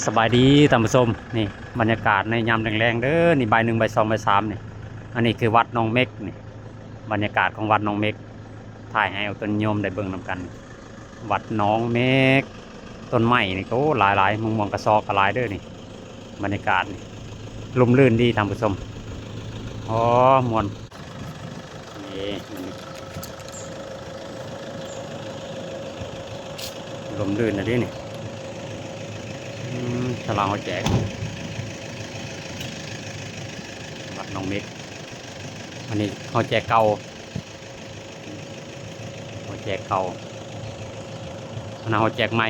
ສະບາຍດີທ່ານຜູ້ຊົມ, ນີ້ບັນຍາກາດໃນຍາມແລງໆເດີ, ນີ້ບ່າຍໜຶ່ງ ບ່າຍສອງ ບ່າຍສາມນີ້. ອັນນີ້ຄືວັດໜອງເມັກນີ້, ບັນຍາກາດຂອງວັດໜອງເມັກ ຖ່າຍໃຫ້ເອົາຕົນໂຍມໄດ້ເບິ່ງນຳກັນ. ວັດໜອງເມັກ, ຕົ້ນໄມ້ນີ້ກໍຫຼາຍໆ, ມະມ່ວງກະຊອກກໍຫຼາຍເດີນີ້. ບັນຍາກາດນີ້ ຮົ່ມລື່ນດີທ່ານຜູ້ຊົມ. ອໍ ມ່ວນ. ນີ້ ລົມລື່ນນະເດ້ນີ້. ອືມ ທາງຫຼັງເຮົາແຈກ ວັດໜອງເມັກ. ອັນນີ້ເຮົາແຈກເກົ່າ, ເຮົາແຈກເກົ່າ, ອັນນັ້ນເຮົາແຈກໃໝ່.